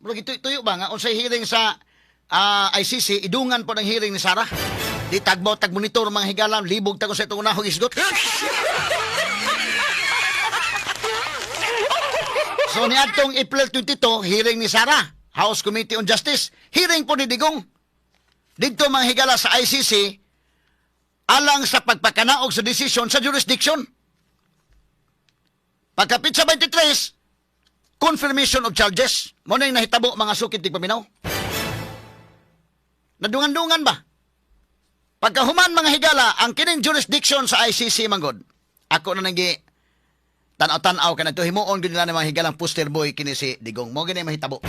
Murag tuyo ba nga unsay hearing sa ICC, idungan po ng hearing ni Sara. Di tagbo tag monitor, mga higala, libog tag sa itong unahog isgot. So niadtong April 22, hearing ni Sara, House Committee on Justice, hearing po ni Digong. Didto, mga higala, sa ICC alang sa pagpakanaog sa desisyon sa jurisdiction. Pagkapit sa 23, confirmation of charges. Mao na yung nahitabo, mga sukit tigpaminaw. Nadungan-dungan ba? Pagkahuman, mga higala, ang kining jurisdiction sa ICC manggod. Ako na nagi tanaw-tanaw ka na ito, himuon gud nila ng mga higalang poster boy kini si Digong. Mao gini mahitabo.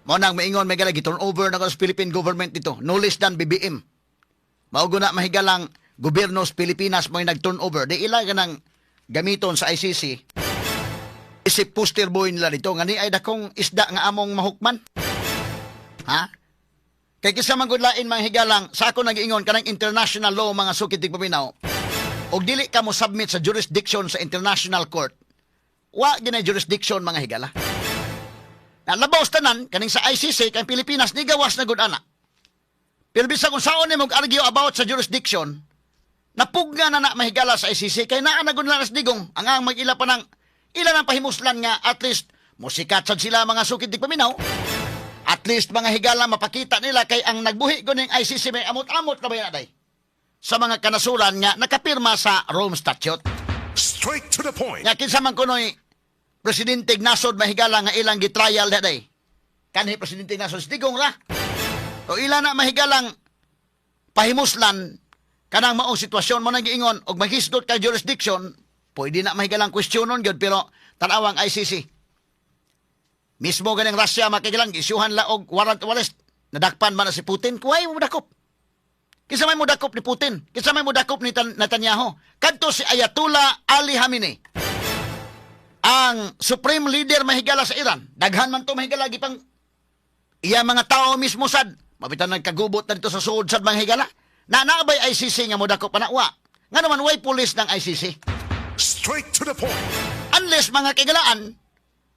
Mao nang maingon may gala gi-turn over na ko sa Philippine government dito. No less than BBM. Mao na mahigalang gobyerno sa Pilipinas mo nag-turn over. Di ila ganang gamiton sa ICC. Isip poster boy nila dito nga ni ay dakong isda nga among mahukman. Ha? Kay kisa man gud lain, mga higalang, sa ako nag-ingon kanang international law, mga sukit paminaw. Og dili ka mo submit sa jurisdiction sa international court. Wa ginay jurisdiction, mga higala. Na labaw sa tanan kaning sa ICC kay Pilipinas ni gawas na gud ana. Pero bisag kung saon ni argue about sa jurisdiction, napugna na na mahigala sa ICC kay naa na gud na Digong ang mag-ila pa ng ila nang pahimuslan nga at least musikat sad sila, mga sukit di paminaw. At least, mga higala, mapakita nila kay ang nagbuhi ko ning ICC may amot-amot na ba yan aday sa mga kanasuran nga nakapirma sa Rome Statute. Straight to the point. Nga kinsa man kunoy presidente nasod, mahigala, nga ilang gitrial daday. Kanhi presidente nasod si Digong ra. O ila na mahigalang pahimuslan kanang maong sitwasyon mo nang giingon og maghisgot kay jurisdiction, pwede na mahigalang questionon gyud, pero tan-awang ICC. Mismo ganing Russia makigilang isyuhan la og warrant of arrest. Nadakpan man na si Putin, kuhay mo dakop. Kinsa may modakop ni Putin? Kinsa may modakop ni Netanyahu? Kadto si Ayatollah Ali Khamenei. Ang supreme leader, mahigala, sa Iran. Daghan man to, mahigala, gipang iya mga tao mismo sad. Mabitan nagkagubot na dito sa suod sad, mga higala. Na naabay ICC nga modakop pa na wa. Nga naman way pulis ng ICC? Straight to the point. Unless, mga kigalaan,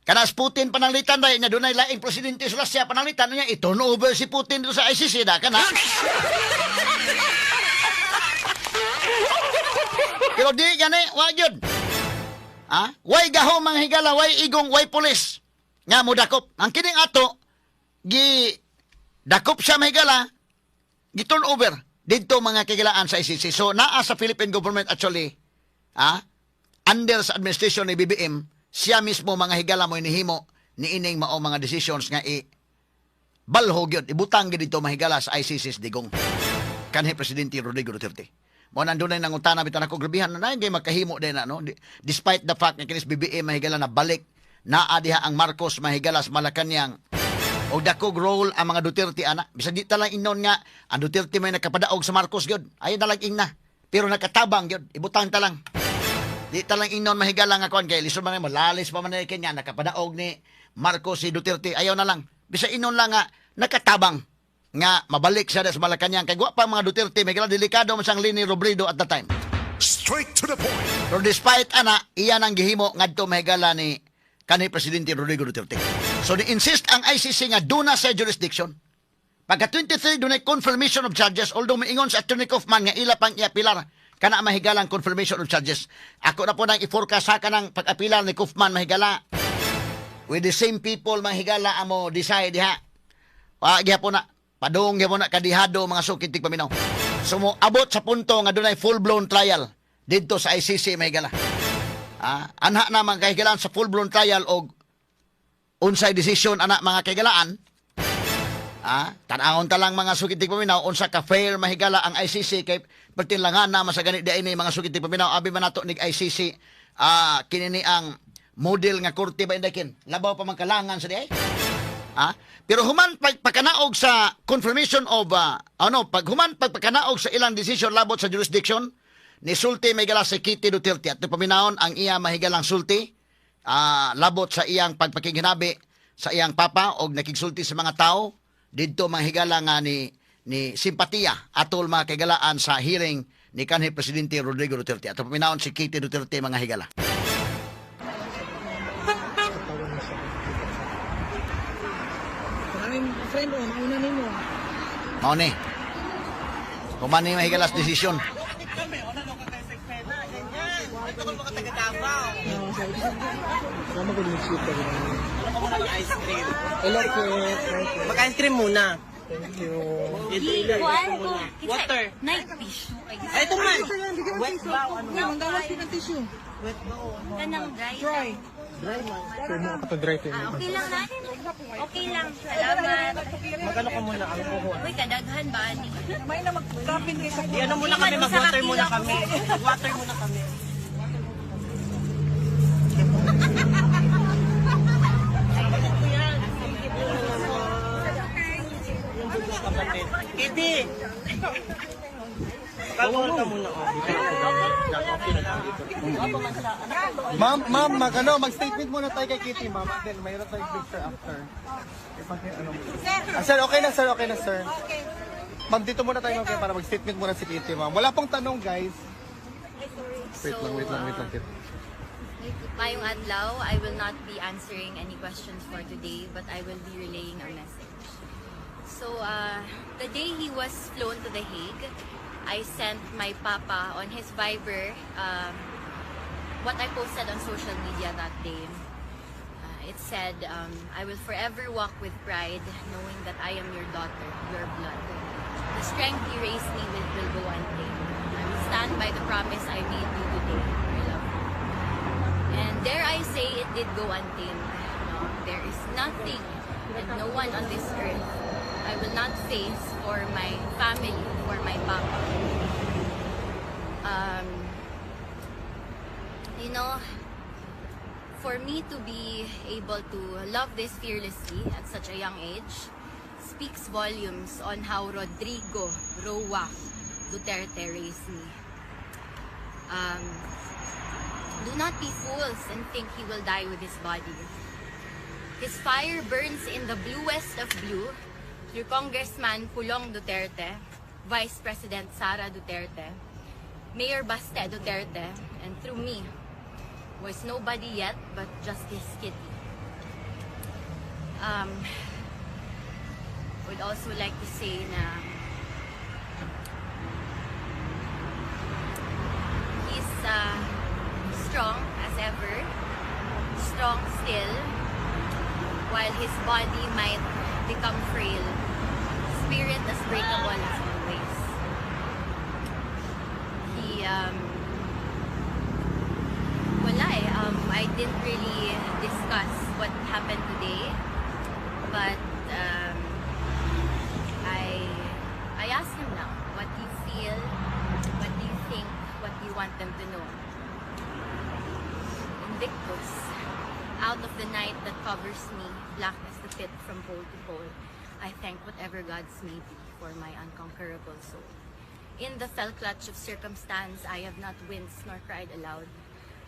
kanas Putin pananglitan dahil niya dunay laing presidente sa Russia pananglitan niya i-turn over si Putin dito sa ICC da kana. Pero di gani, wa gyud. Ha? Way gaho, mga higala, way igong, way pulis nga mo dakop. Ang kining ato gi dakop siya, mahigala, gi turn over didto, mga kagilaan, sa ICC. So naa sa Philippine government actually, under sa administration ni BBM, siya mismo, mga higala, mo inihimo ni ining mao mga decisions nga i balho gyud, ibutang gyud dito, mahigala, sa ICC sa Digong. Kanhi presidente Rodrigo Duterte. Mo nandun na nangutana bitan ako, grabihan na na makahimo din na no. Despite the fact nga kinis BBM, mahigala, na balik naa diha ang Marcos, mahigala, sa Malacanang o dakog role ang mga Duterte ana. Bisag di ta lang ingnon nga ang Duterte may nakapadaog sa Marcos gyud. Ayaw na lang ingna. Pero nakatabang gyud, ibutang ta lang. Di ta lang ingnon, mahigala, nga kuan kay lisod man malalis pa man ni kanya nakapadaog ni Marcos si Duterte. Ayaw na lang. Bisag inon lang nga nakatabang nga mabalik siya sa Malacanang kay wa pa mga Duterte may delikado man sang Leni Robredo at the time. Straight to the point. Pero despite ana, iyan ang gihimo ngadto, mahigala, ni kanhi presidente Rodrigo Duterte. So di insist ang ICC nga duna sa jurisdiction. Pagka 23, dunay confirmation of charges, although miingon sa Attorney Kaufman nga ila pang iapilar kana mahigalang confirmation of charges. Ako na po nang i-forecast sa kanang pag-apilar ni Kaufman, mahigala. With the same people, mahigala, amo decide diha. Wa gyapon na padung gyapon na kadihado, mga sukit paminaw. So mo abot sa punto nga dunay full-blown trial didto sa ICC, mahigala. Anha na, mga kahigalaan, sa full-blown trial og unsay desisyon ana, mga kahigalaan. Tan-awon ta lang, mga sukit paminaw, unsa ka fair, mahigala, ang ICC kay pertinlangan na masagani di ini, mga sukit paminaw, abi man nato nig ICC, kini ni ang model nga korte ba indakin labaw pa man kalangan sa di ay. Pero human pagpakanaog sa confirmation of ano, pag human pagpakanaog sa ilang decision labot sa jurisdiction, ni sulti may gala si Kitty Duterte at paminawon ang iya mahigalang sulti labot sa iyang pagpakighinabi sa iyang papa og nakigsulti sa mga tao didto, mga higala, nga ni simpatiya atol, mga kaigalaan, sa hearing ni kanhi presidente Rodrigo Duterte. At paminawon si Kitty Duterte, mga higala. Katawan siya. Ang friend mo, mauna nimo. Mao ni. Human ni, mga higala, sa desisyon. Sama ko din shoot ka. Hello, Kit. Mag-ice cream muna. Thank you. Kuan ko. Water. Night tissue. Ay, ito man. Wet ba o ano? Manggawas din ang tissue. Kanang dry. Dry. Ah, okay lang na. Okay lang. Salamat. Magano ka muna, alcohol. Uy, kadaghan ba ani? May na mag-tapin kay sa Di ano muna kami, mag-water muna kami. Water muna kami. Kitty! Alcohol ka muna, oh. Ma'am, ma'am, mag, ano, mag-statement muna tayo kay Kitty, ma'am. And then, mayroon tayong picture after. Ano. Ah, sir, okay na, sir. Okay na, sir. Ma'am, dito muna tayo, ma'am, kaya para mag-statement muna si Kitty, ma'am. Wala pong tanong, guys. Wait lang, wait lang, wait lang, Kitty. Mayong adlaw, I will not be answering any questions for today, but I will be relaying a message. So, the day he was flown to The Hague, I sent my papa on his Viber what I posted on social media that day. It said, "I will forever walk with pride, knowing that I am your daughter, your blood. The strength you raised me with will go untamed. I will stand by the promise I made you today. I love you." And dare I say, it did go untamed. No, there is nothing and no one on this earth I will not face for my family, for my papa. For me to be able to love this fearlessly at such a young age speaks volumes on how Rodrigo Roa Duterte raised me. Do not be fools and think he will die with his body. His fire burns in the bluest of blue through Congressman Pulong Duterte, Vice President Sara Duterte, Mayor Baste Duterte, and through me, was nobody yet but Justice Kitty. Would also like to say na he's strong as ever, strong still, while his body might become frail, spirit as breakable as always. He, wala eh. I didn't really discuss what happened today, but I asked him now, "What do you feel? What do you think? What do you want them to know?" "Invictus, out of the night that covers me, black as the pit from pole to pole, I thank whatever gods may be for my unconquerable soul. In the fell clutch of circumstance, I have not winced nor cried aloud.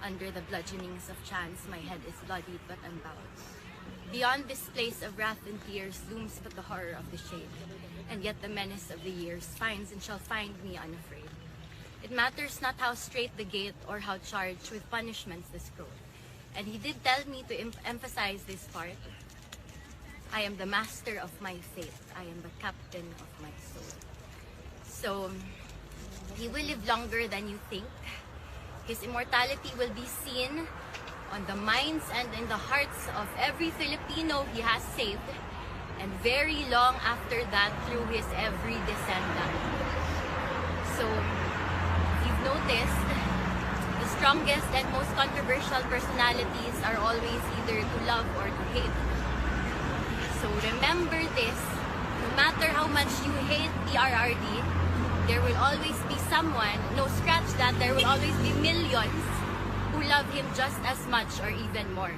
Under the bludgeonings of chance, my head is bloodied but unbowed. Beyond this place of wrath and tears looms but the horror of the shade, and yet the menace of the years finds and shall find me unafraid. It matters not how strait the gate or how charged with punishments the scroll. And he did tell me to emphasize this part. I am the master of my fate. I am the captain of my soul." So, he will live longer than you think. His immortality will be seen on the minds and in the hearts of every Filipino he has saved, and very long after that through his every descendant. So, if you've noticed, the strongest and most controversial personalities are always either to love or to hate. So remember this, no matter how much you hate PRRD, there will always be someone, no, scratch that, there will always be millions who love him just as much or even more.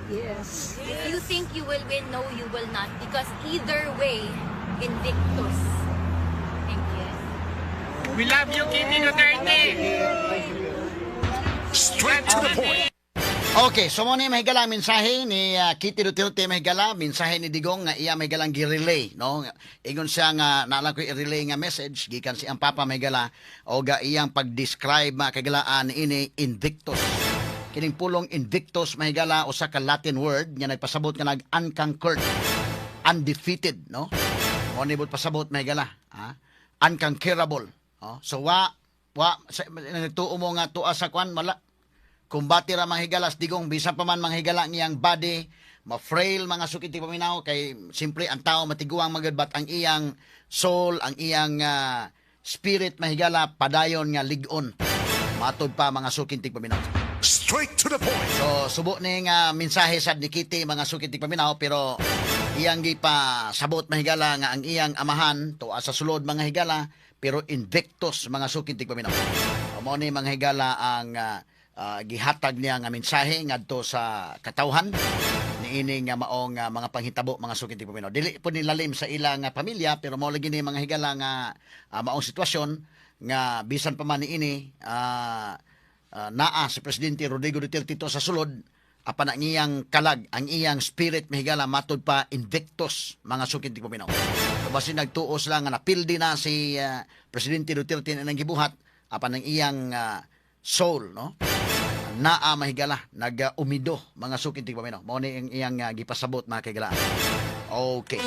If you think you will win, no, you will not. Because either way, Invictus. Thank you. We love you, Kitty Duterte! Straight to the point. Okay, so mo ni, mga higala, mensahe ni Kitty Duterte, mga higala, mensahe ni Digong nga iya, mga higalang, gi-relay, no? Ingon siya nga naa lang ko i-relay nga message gikan si ang papa, mga higala, o ga iyang pag-describe, mga kahigalaan, ini Invictus. Kining pulong Invictus, mga higala, usa ka Latin word nga nagpasabot nga nag unconquered. Undefeated, no? Mo ni buot pasabot, mga higala, ha? Unconquerable, oh. So wa wa sa, nagtuo mo nga tuwa sa kwan, wala. Kumbati ra, mga higala, si Digong, bisan pa man, mga higala, ang iyang body ma-frail, mga suking tigpaminaw, kay simpre ang tao matiguang magud, but ang iyang soul, ang iyang spirit, mga higala, padayon nga lig-on matod pa, mga suking tigpaminaw. Straight to the point. So subo ni nga mensahe sad ni Kitty, mga suking tigpaminaw, pero iyang gipa sabot, mga higala, nga ang iyang amahan tuwa sa sulod, mga higala, pero invictus, mga suking tigpaminaw. So, mao ni, mga higala, ang gihatag niya nga mensahe ngadto sa katawhan niini nga maong mga panghitabo, mga suking tigpaminaw. Dili po nilalim sa ilang pamilya, pero mao lagi ni, mga higala, nga maong sitwasyon nga bisan pa man niini naa si Presidente Rodrigo Duterte to sa sulod, apan ang iyang kalag, ang iyang spirit, mga higala, matud pa invictus, mga suking tigpaminaw. So, basin nagtuos lang nga napildi na si Presidente Duterte na nang gibuhat, apan ang iyang soul, no, naa, mga higala, nag-umido, mga suking tigpaminaw. Mao ni ang iyang gipasabot, mga kahigalaan. Okay.